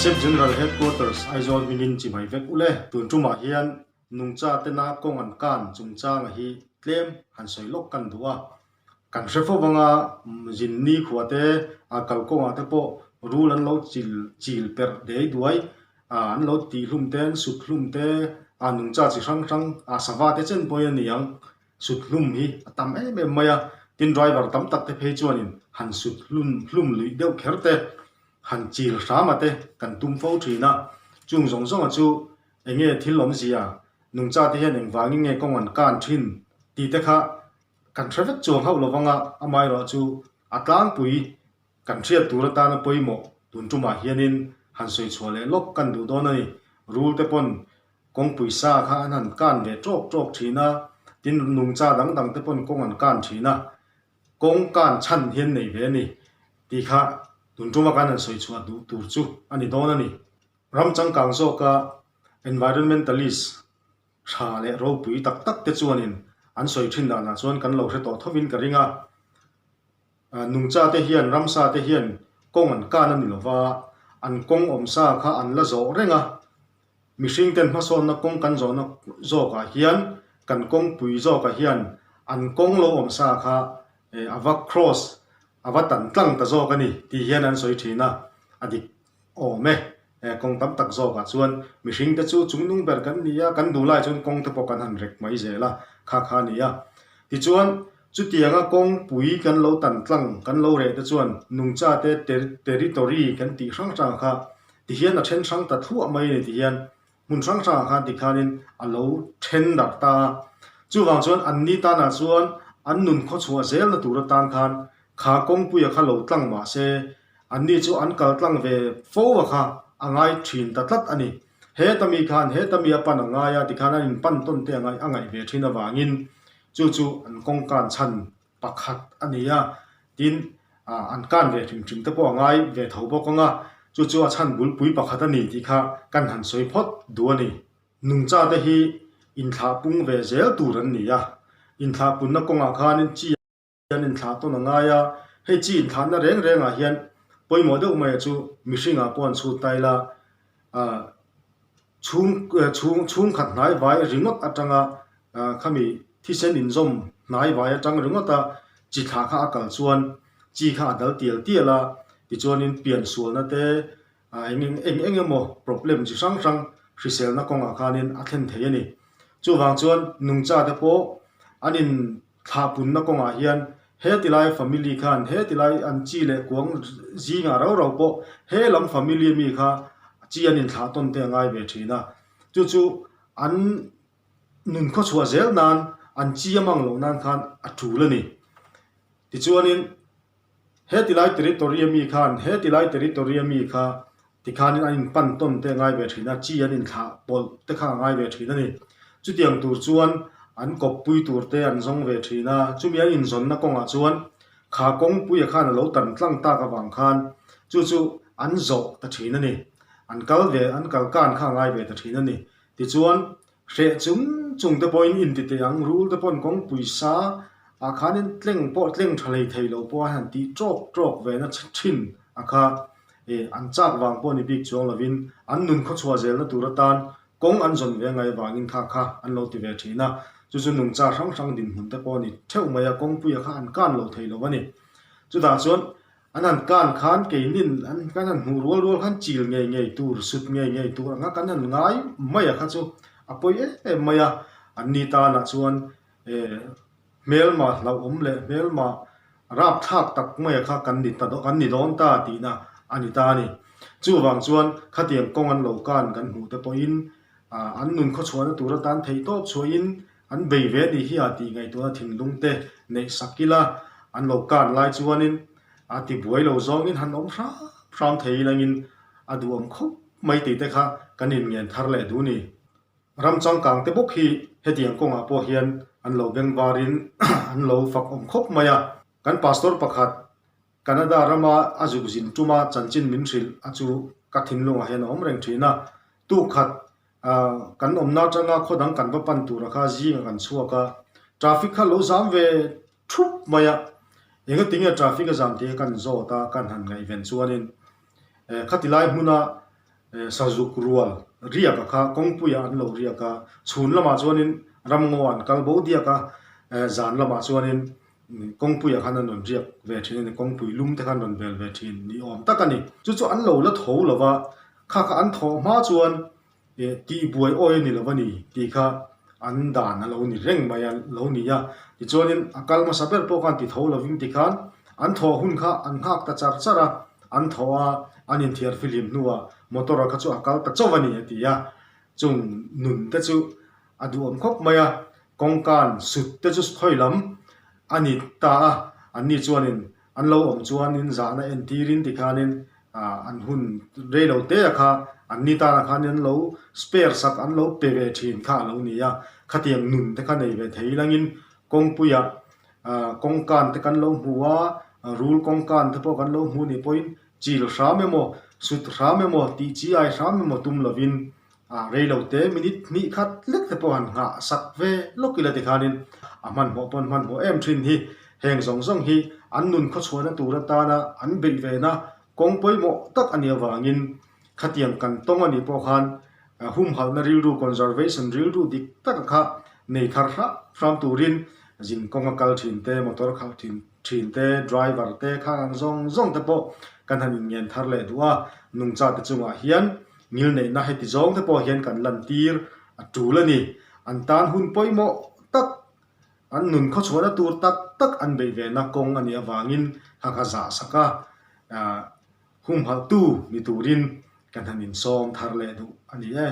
ASEP General Headquarters Aizawl hmingin chibai vek ule. Tun tumah hian nungcha tena kawng an kan chungchanga hi tlem han sawi lawk kan duh a. Kan hre fo vanga zin ni khua te a kalkawngah te pawh rul an lo chil chil perh dei duai a an lo tih hlum te an sut hlum te a nungcha chi hrang hrang a sava te chen pawhin a ni ang. Sut hlum hi a tam em em mai a, tin driver tam tak te phei chuanin han sut hlum hlum luih deuh kher te, han chil hram a te kan tum fo thin a. Chung zawng zawnga chu eng nge thil awmzia, nungcha te hian engvangin nge kawng an kan thin tih te kha kan hre vek chuang hauh lovang a, amaherawhchu a tlangpui kan hriat tur atana pawimawh tun tumah hianin han sawi chhuah leh lawk kan duh dawn a ni. Rul te pawn kawngpui sa kha an han kan ve tawk tawk thin a, tin nungcha dang dang te pawn kawng an kan thin a, kawng kan chhan hian nei ve a ni tih kha tun tuma kan han sawi chhuah duh tur chu a ni dawn a ni. Ram changkang zawka environmentalist Tha leh ropui tak tak te chuanin an sawi thin danah chuan kan lo hre tawh thovin ka ring a. Nungcha te hian ramsa te hian kawng an kan a ni lova, an kawng awmsa kha an la zawh reng a. Mihring ten hmasawnna kawng kan zawhna zawkah hian kan kawngpui zawkah hian an kawng lo awmsa kha a va cross, a va tan tlang ta zawk a ni tih hian an sawi thin a, a dik Awm e, kawng tam tak zawkah chuan mihring te chu chungnung ber kan ni a, kan duh lai chuan kawng te pawh kan han rek mai zel a, kha kha a ni a. Tichuan, chutianga kawngpui kan lo tan tlang, kan lo reh te chuan nungcha te territory kan tih hrang hrang kha tihian a then hrang ta thluah mai a ni tihian hmun hrang hrangah khan tikhanin a lo then darh ta a. Chuvang chuan anni tanah chuan an nun khawchhuah zelna tur atan khan kha kawngpuia kha lo tlang mah se Anni chu an kal tlang ve fo a kha a ngai thin ta tlat a ni. Heta mi khan heta mi a pan a ngai a tikhan an inpan tawn te a ngaih a ngaih ve thin avangin chu chu an kawng kan chhan pakhat a ni a, tin an kan ve hrim hrim te pawh a ngai ve tho bawk ang a, chu chu a chhan bulpui pakhat a ni tih kha kan han sawi phawt duh a ni. Nungcha te hi inthlah pung ve zel tur an ni a, inthlah punna kawngah khanin chi An inthlah tawn a ngai a, hei chi inthlahna reng rengah hian pawimawh deuh maia chu mihringah pawh an chhut ta ila, ah chhung chhung chhungkhat hnai vai ringawt atanga ah khami thisen inzawm hnai vai atang ringawta chi thlah kha a kal chuan chi kha a dal tial tial a, tichuanin piansualna te ah eng eng eng emaw problem chi hrang hrang hriselna kawngah khanin a thlen thei a ni. Chuvang chuan nungcha te pawh an in Thlahpunna kawngah hian he tilai family khan he tilai an chi leh kuang zingah rau rau pawh he lam family mi kha chi an inthlah tawn te a ngai ve thin a. Chu chu an nun khawchhuah zel nan an chi a mang loh nan khan a tul a ni. Tichuanin he tilai territory a mi khan he tilai territory a mi kha Tikhanin an inpan tawn te a ngai ve thin a, chi an inthlah pawlh te kha a ngai ve thin a ni. Chutiang tur chuan an kawppui tur te an zawng ve thin a, chumi an inzawnna kawngah chuan kha kawngpuia khan a lo tan tlang tak avang khan chu chu an zawh ta thin a ni. An kal ve, an kal kan kha a ngai ve ta thin a ni. Tichuan Hreh chung chung te pawhin inti teh ang, rul te pawhin kawngpui sa ah khanin tleng pawh tleng tha hlei thei lo pawh a han tih tawk tawk ve na thin a kha eh an chak vang pawh ni bik chuang lovin an nun khawchhuah zelna tur atan kawng an zawn ve ngai vangin kha kha an lo ti ve thin a, chu chu nungcha hrang hrang dinhmun te pawh a ni theuh mai a, kawngpuia kha an kan lo thei lo a ni. Chutah chuan An han kan khan keinin an kan han hmuh rual rual khan chil ngei ngei tur, sut ngei ngei tur anga kan han ngai mai a kha chu a pawi em em mai a. An ni tanah chuan eh hmelma hlauhawm leh hmelma rapthlak tak mai a kha kan ni ta kan ni dawn ta tihna a ni ta a ni. Chuvang chuan khatiang kawng an lo kan kan hmuh te pawhin ah an nun khawchhuahna tur atan theihtawp chhuahin An bei ve ni hi a tih ngaihtuahna thinlung te neih sak ila an lo kan lai chuanin a ti buai lo zawngin han awm hram hram thei ilangin a duhawm khawp mai tih te kha kan inngen thar leh duh ni. Ram changkang te bawk hi hetiang kawngah pawh hian an lo beng varin an lo fak awm khawp mai a. Kan pastor pakhat Canada rama a zuk zin tuma chanchin min hrilh a chu ka thinlungah hian a awm reng thin a. Tuk khat Kan awmna atanga khaw dang kan va pan tura kha zingah kan chhuak a, traffic kha lo zam ve thup mai a, engatinge traffic a zam tih kha kan zawt a, kan han ngaihven chuanin khati lai hmuna. Sazuk rual riak a kha kawngpuiah an lo riak a, chhun lamah chuanin ramngaw an kal bo diak a, zan lamah chuanin kawngpuiah khan an rawn riak ve thin a ni, kawngpui lum te khan an rawn vel ve thin ni awm tak a ni. Chu chu an lo la tho lo va, kha kha an thawh hma chuan tihbuai awi a ni lo a ni tih kha an dan a lo ni reng mai a lo ni a. Tichuanin a kal hmasa ber pawh khan ti tho lovin tikhan an thawh hun kha an nghak ta char char a. An thaw a, an inthiar fihlim hnuah motor a kha chu a kal ta chauh a ni a ti a, chung nun te chu a duhawm khawp mai a, kawngkan sut te chu khawi lam a ni ta a, anni chuanin an lo awm chuanin zahna entirin tikhanin an hun reilo te a kha anni tanah khan an lo spare sak an lo pe ve thin kha a lo ni a, khatiang nun te kha nei ve thei langin kawngpuiah Kawngkan te kan lo hmu a, rul kawngkan te pawh kan lo hmu nih pawhin chil hram emaw, sut hram emaw, tih chi ai hram emaw tum lovin reilo te minute hnih khat lek te pawh han nghah sak ve lawk ila tikhanin a hmanhmawh pawn hmanhmawh em thin hi. Heng zawng zawng hi an nun khawchhuahna tur atana an beih vena kawng pawimawh tak a nih avangin khatiang kan tawng a nih pawh khan humhalhna rilru, conservation rilru dik taka kha nei thar hrah hram turin zin kawnga kal thin te, motor khalh thin thin te, driver te khang ang zawng zawng te pawh kan han inngen thar leh duh a, nungcha te chungah hian ngilneihna heti zawng te pawh hian kan lantir a tul a ni. An tan hun pawimawh tak, an nun khawchhuahna tur tak tak an beih vena kawng a nih avangin kha kha zah sak a. Humhalhtu ni turin kan han insawm thar leh duh a ni e.